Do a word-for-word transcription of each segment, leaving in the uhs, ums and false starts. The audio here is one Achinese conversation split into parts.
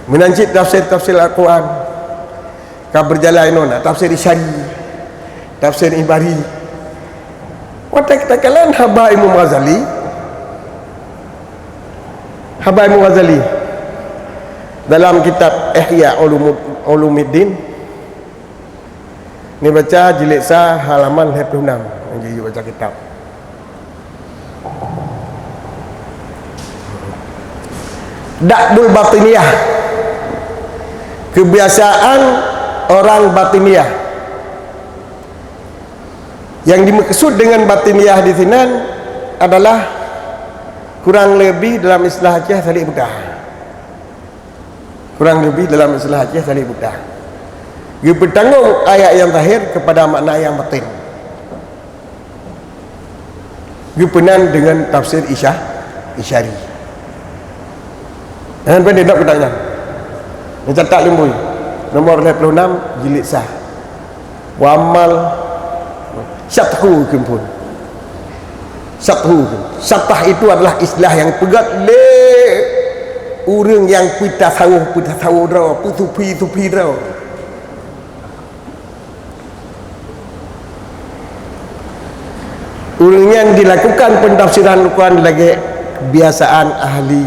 Meunan cit tafsir-tafsir Al-Quran ka beujalan inoe na, tafsir Isyari, tafsir Ibari. Watée takalon haba Imam Ghazali, haba Imam Ghazali dalam kitab Ihya Ulumu-, Ulumuddin, ni baca jilid sa halaman lhée ploh nam, nyang jiyue baca kitab. Da'bul Batiniyah. Kebiasaan orang Batiniyah. Yang dimaksud dengan Batiniyah di sinan adalah kurang lebih dalam istilah Aceh salik buta. Kurang lebih dalam istilah Aceh salik buta. Geupeutanggong ayat yang zahir kepada makna yang batin. Geupeunan dengan tafsir Isya-, Isyari. Nyan pih didok kitab nyan. Neucatat lumbôi. Nomor lhée ploh nam, jilid sa. Wa ammal syathu keumpun. Syathu. Syatah itu adalah istilah yang peugét lé ureuëng nyang peutasawuf, peutasawuf droe, peusufi, sufi droe. Ureuëng nyan dilakukan pentafsiran Al-Quran lagée kebiasaan ahli,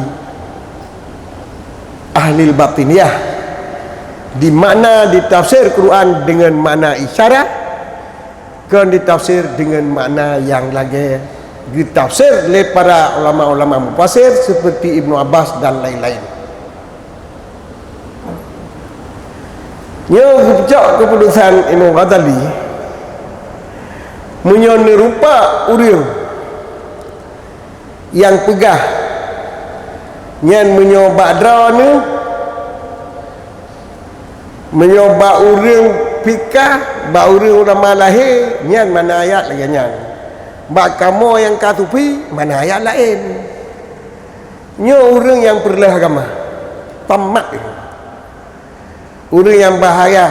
ahli batiniyah, di mana ditafsir Quran dengan makna isyarat, kon ditafsir dengan makna nyang lagée geutafsir lé para ulama-ulama mufasir seperti Ibnu Abbas dan lain-lain. Nyoe geucok keuputusan Imam Ghazali, meunyoe neurupa ureuëng nyang peugah nyan, meunyoe bak droeneuh, meunyoe bak ureuëng fikah, bak ureuëng ulama lahé, nyan makna ayat lagée nyan. Bak kamoe nyang ka sufi, makna ayat laén. Nyoe ureuëng nyang peureulée agama, tamat. Ureuëng nyang bahaya,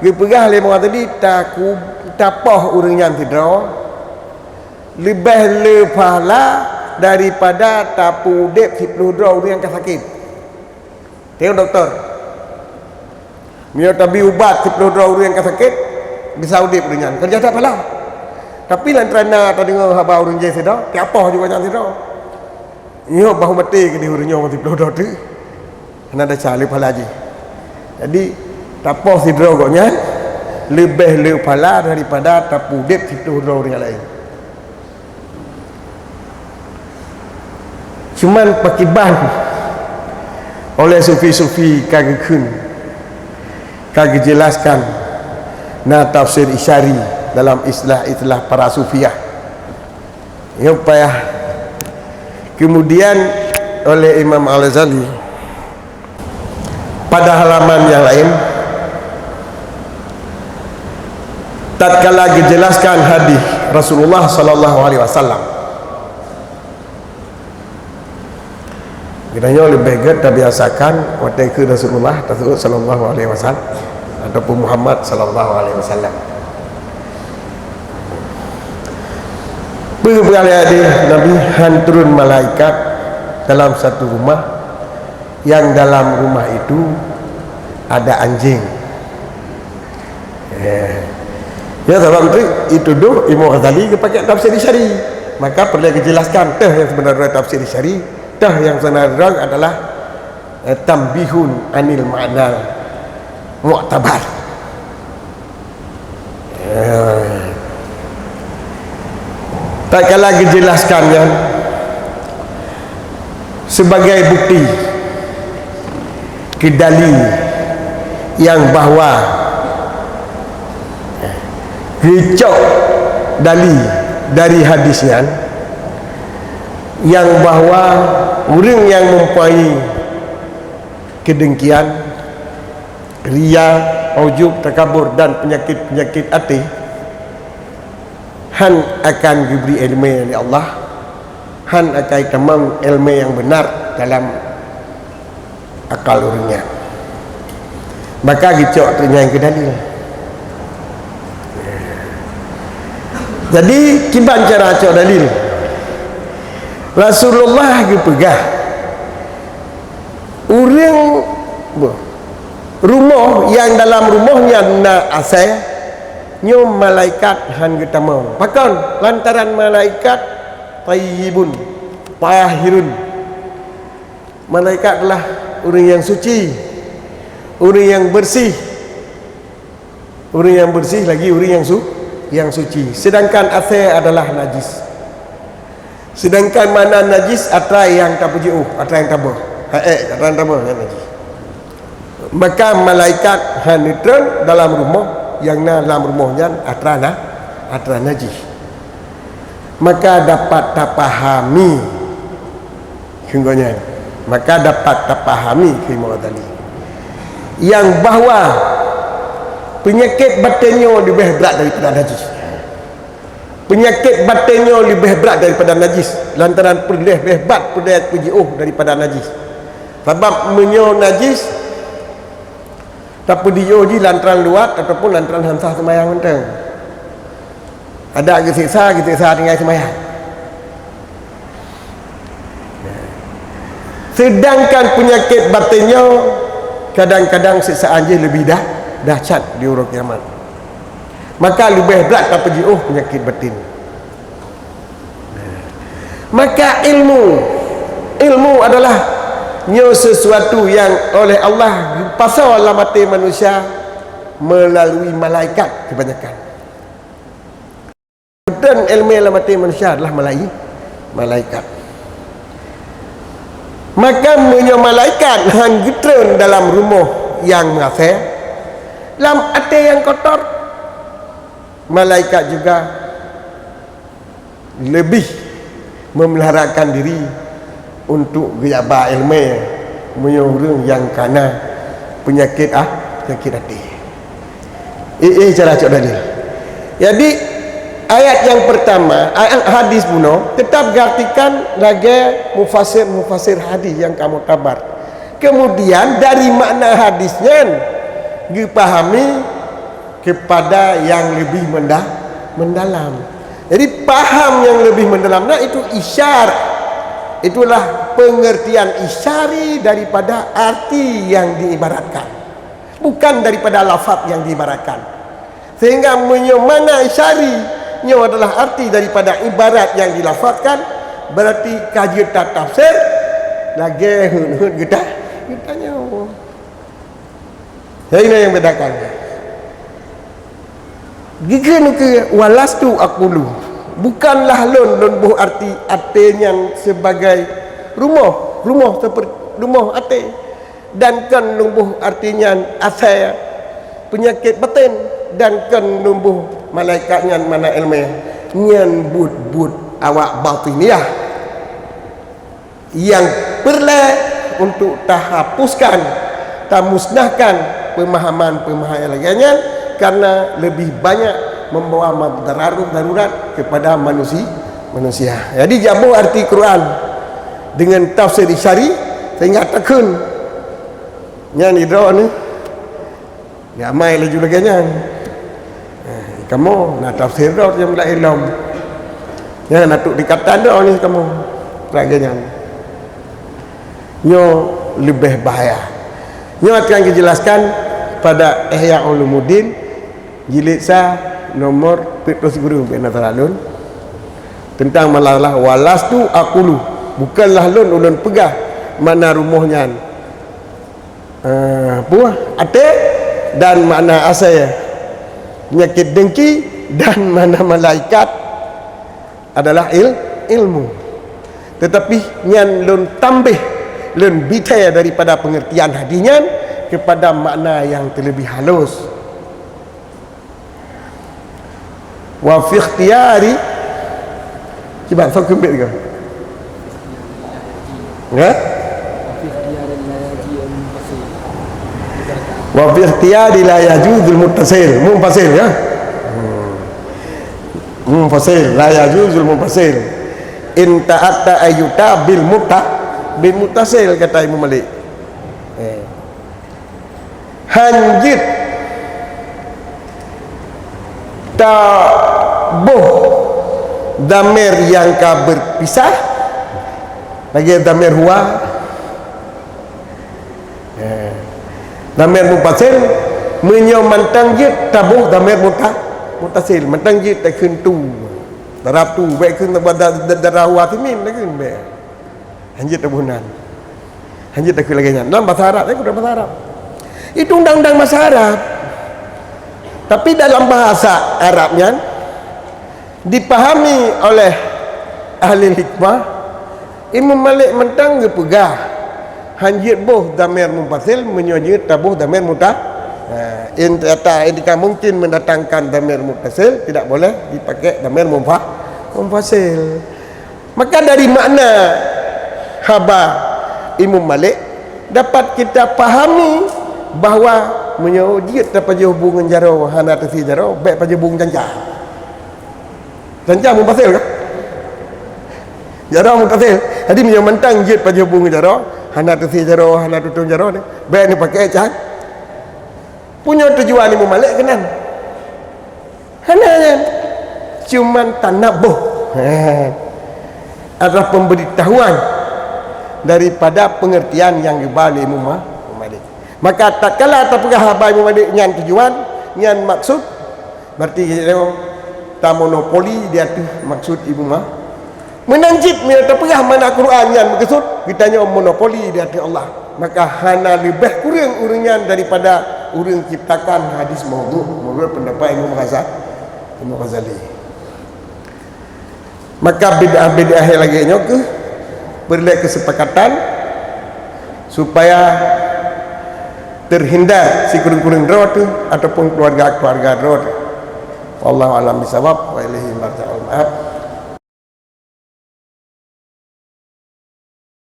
geupeugah lé Muhammad tadi, taku-, tapoh ureuëng nyan sidroe leubeh le pahala daripada tapeuudeb siploh droe ureuëng nyang ka sakét. Tengok dokto. Meunyoe tabi ubat siploh droe ureuëng nyang ka sakét, bisa udeb ureuëng nyan. Kon jih that pahala. Tapi lantaran na tadeungoe haba ureuëng jih sidroe, tapoh juga nyan sidroe. Nyoe bah maté keudeh ureuëng nyoe siploh droe teuk. Hana desya le pahala jih. Jadi, tapoh sidroe gobnyan leubeh le pahala daripada tapeuudeb siploh droe ureuëng nyang laén. Cuman pakiban oleh sufi-sufi ka geukheun, ka geujelaskan, na tafsir isyari dalam istilah-istilah para sufiah. Nyoe payah. Kemudian oleh Imam Al-Ghazali pada halaman yang lain, tatkala geujelaskan hadis Rasulullah sallallahu alaihi wasallam, geutanyoe leubeh gét tabiasakan watée keu Rasulullah tasebut sallallahu alaihi wasallam ataupun Muhammad sallallahu alaihi wasallam. Peue geupeugah lé hadis Nabi, hán turun malaikat dalam satu rumah, yang dalam rumah itu ada anjing. Eh. Ya, sabab tu dituduh Imam Ghazali geupakai tafsir Isyari. Maka perlu dijelaskan teuh yang sebenarnya tafsir Isyari, teuh yang sebenarnya adalah, eh, tambihun anil ma'na mu'tabar. Eh. Tatkala geujelaskan nyan sebagai bukti keu dalil nyang bahwa geucok dalil dari hadis nyan, nyang bahwa ureuëng nyang mempunyai kedengkian, ria, ujub, takabur dan penyakit-penyakit até, hán akan geubri iéleumé lé Allah, hán akan tamong iéleumé nyang beunar dalam akal ureuëng nyan. Maka geucok teuk nyan keu dalil. Jadi, kiban cara cok dalil. Rasulullah geupeugah, ureuëng Rumoh nyang dalam rumoh nyan na asèe, nyoe malaikat han geutamong. Pakon? Lantaran malaikat thayyibun, tahirun. Malaikat adalah ureuëng nyang suci, ureuëng nyang beureuséh. Ureuëng nyang beureuséh lagi ureuëng nyang su-, nyang suci. Sedangkan asèe adalah najis. Sedangkan makna najis atra nyang tapeujiôh, atra nyang tabôh. Haék, atra nyang tabôh nyan najis. Maka malaikat han neutron dalam rumoh nyang na lam rumoh nyan atra na, atra najis. Maka dapat tapahami, kheun gobnyan, maka dapat tapahami, kheun Imam Ghazali, nyang bahwa peunyakét batén nyoe leubeh brat daripada najis. Peunyakét batén nyoe leubeh brat daripada najis, lantaran peureulèh-leubeh brat peureulèh peujiôh daripada najis. Sabab meunyoe najis, tapeujiôh jih lantaran luwat ataupun lantaran han sah seumayang mantong. Adak geuseksa, geuseksa tinggai seumayang. Seudangkan peunyakét batén nyoe, kadang-kadang seksaan jih leubeh dah, dahsyat di uroe kiamat. Maka leubeh brat tapeujiôh peunyakét batén. Maka ilmu, ilmu adalah nyoe sesuatu nyang oleh Allah geupasoe lam até manusia meulalu malaikat kebanyakan. Keubeutulan iéleumé lam até manusia adalah malai-, malaikat. Maka meunyoe malaikat han geutreun dalam rumoh nyang meuasée, lam até nyang kotor, malaikat juga leubeh meumeuliharakan diri untuk geujak ba iéleumé meunyoe ureuëng nyang kana peunyakét ah, peunyakét até. Eh, eh, cara cok dalil. Jadi, ayat nyang pertama, ayat hadis bunoe tetap geuartikan lagée mufasir-mufasir hadis nyang ka muktabar. Kemudian, dari makna hadis nyan geupahami kepada nyang leubeh menda-, mendalam. Jadi, paham nyang leubeh mendalam na itu isyar-, itulah pengertian isyari daripada arti yang diibaratkan, bukan daripada lafaz yang diibaratkan. Sehingga meunyoe makna isyari nyoe adalah arti daripada ibarat yang dilafazkan, berarti ka jeuet tatafsir lagée heuet-heuet geuta-, geutanyoe. Hai, ini yang bedakan. Geukheun keu walastu aqulu, bukanlah lôn, lôn boh arti até nyan sebagai rumoh, rumoh seperti rumoh até, dan kon lôn boh arti nyan asée peunyakét batén, dan kon lôn boh malaikat nyan makna iéleumé, nyan buet-buet awak batiniah nyang peureulée untuk tahapuskan, tamusnahkan peumahaman-peumahaman lagée nyan, karena leubeh banyak membawa madarat darurat kepada manusi-, manusia. Jadi, jaboh arti Quran dengan tafsir isyari sehingga takheun nyan idroe ni. Ramai laju lagée nyan. Eh, kamoe na tafsir droe nyang beulah ilom. Nyan na tuk dikatan droe ni kamoe. Lagée nyan. Nyoe leubeh bahaya. Nyoe akan dijelaskan pada Ihya Ulumuddin jilid sa nomor peuet ploh sikureueng bak Nazar Alun tentang masalah walastu aqulu, bukanlah lôn ulôn peugah makna rumoh nyan. Eh, buah até dan makna asée, penyakit dengki dan makna malaikat adalah il-, ilmu. Tetapi nyan lôn tambah, lôn bithée daripada pengertian hadis nyan kepada makna yang terlebih halus. Wa fi ikhtiyari, cuba sok keumbet ke? Ya? Wa fi ikhtiyari la yajuzul muttasil. Munfasil, ya? Hmm. Munfasil, la yajuzul munfasil. In ta'atta ayyuta bil mutta-, bil muttasil, kata Imam Malik. Eh. Hanjeuet taboh dhamir nyang ka beupisah, lagée dhamir huwa. Eh, Dhamir munfasil, meunyoe mantong jeuet taboh dhamir muta-, muttasil, mantong jeuet takheun tu. Darabtu, bèk kheun da-, da-, da-, daraba simin takheun bèk. Hanjeuet taboh nan. Hanjeuet takheun lagèe nyan. Dalam bahasa Arab, eh, dalam bahasa Arab. Itu undang-undang bahasa Arab. Tapi dalam bahasa Arab nyan dipahami oleh ahli hikmah, Imam Malik mantong geupeugah, hanjeuet boh dhamir munfasil meunyoe jeuet taboh dhamir muta-, ha, in ternyata, in jika mungkin mendatangkan dhamir muttasil, tidak boleh dipakai dhamir munfa-, munfasil. Maka dari makna haba Imam Malik dapat kita pahami bahwa meunyoe jeuet tapajoh bu ngon jaroe hana teusie jaroe, bèk pajoh bu ngon canca. Canca munfasil kan? Jaroe muttasil. Jadi meunyoe mantong jeuet pajoh bu ngon jaroe, hana teusie jaroe, hana tutong jaroe ni, bèk neupakai can. Punya tujuan Imam Malik keunan. Hana nyan. Cuman tanaboh. Ha. Adalah pemberitahuan daripada pengertian yang geuba lé Imam Ma-, Imam Malik. Maka tatkala tapeugah haba Imam Malik nyan tujuan, nyan maksud, berarti tamonopoli di ateueh maksud Imam Ma-, Meunan cit meunyoe tapeugah makna Quran nyan meukeusut, geutanyoe monopoli di ateueh Allah. Maka hana leubeh kureueng ureueng nyan daripada ureueng ciptakan hadis maudhu, menurut pendapat Imam Ghazali. Imam Ghazali. Maka bid'ah-bid'ah nyang lagèe nyoe keuh peureulèe keusepakatan supaya terhindar sikureueng-kureueng droe teuh ataupun keuluwarga-keuluwarga droe teuh. Wallahu a'lam bishawab, wa ilaihi marja'ul ma'ab.